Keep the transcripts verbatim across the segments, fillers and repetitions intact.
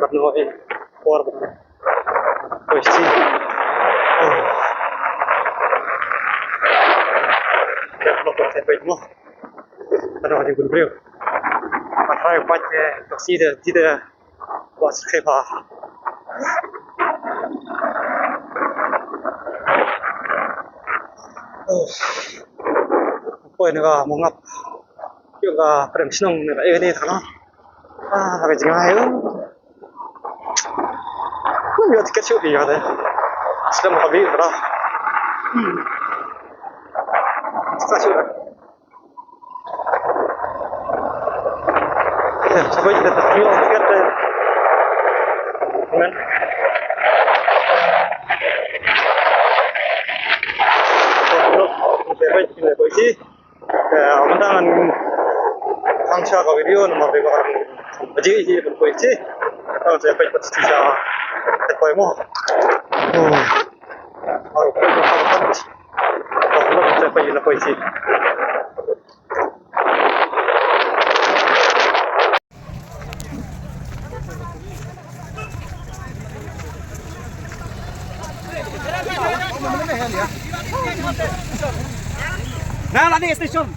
But no, eh, por. Pues sí. Ba ka peit mo. Ba ka peit mo. Ba ka peit mo. Ba ka peit mo. Ba ka peit mo. Poi na ka Mawngap. Ïa ka prem shnong na ka area ta ka. Ah, la ka jngai. Kum ïa tiket shuh ïa te. Sdang ka bi bra. Hmm. Tiket shuh. Dah, sampai kita tak tengok tiket, eh. Kan? Kita baik, kita baik sih. Eh, aman tangan. Hangsa ka video namar dei ba baje hi ban poi chi. Tang sa poi pat chi sa. Poi mo. Oh. Baru poi mo. Baru poi mo. Baru poi chi. Na la ni station.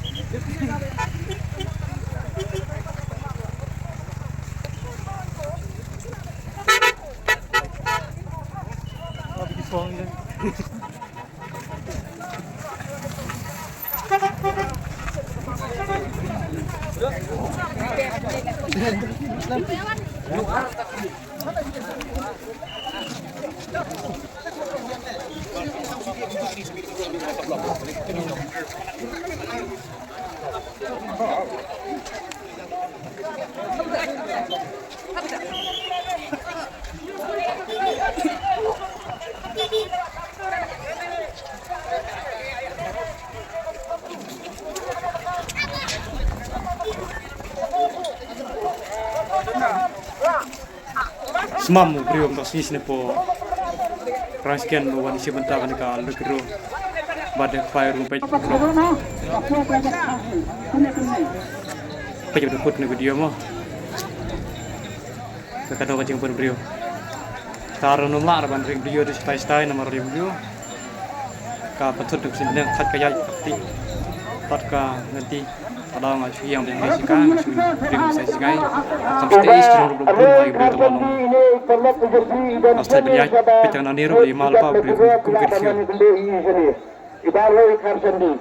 Sngewbha u briew um da sngi sngewbha. Rang sken ba wan ïa bynta kane ka lucky draw. Bad da phai ruh peit. Peit ba da put na video mo. Ka kano ka jingpynbriew. Tang ruh ym lah ban ring video da shatai shatai namar ring video. Ka pynthut da ka sien bneng, thait ka ïaid ka kti. Thait ka nganti. Ka daw nga shu ïeng bad nga shika, nga shu ring sa shikai. Kam stay is jrong ruh ruh ruh ruh ruh ruh ruh ruh. Nga stay bad ïaid, peit tang nangne ruh ruh ruh ruh ruh ruh ruh.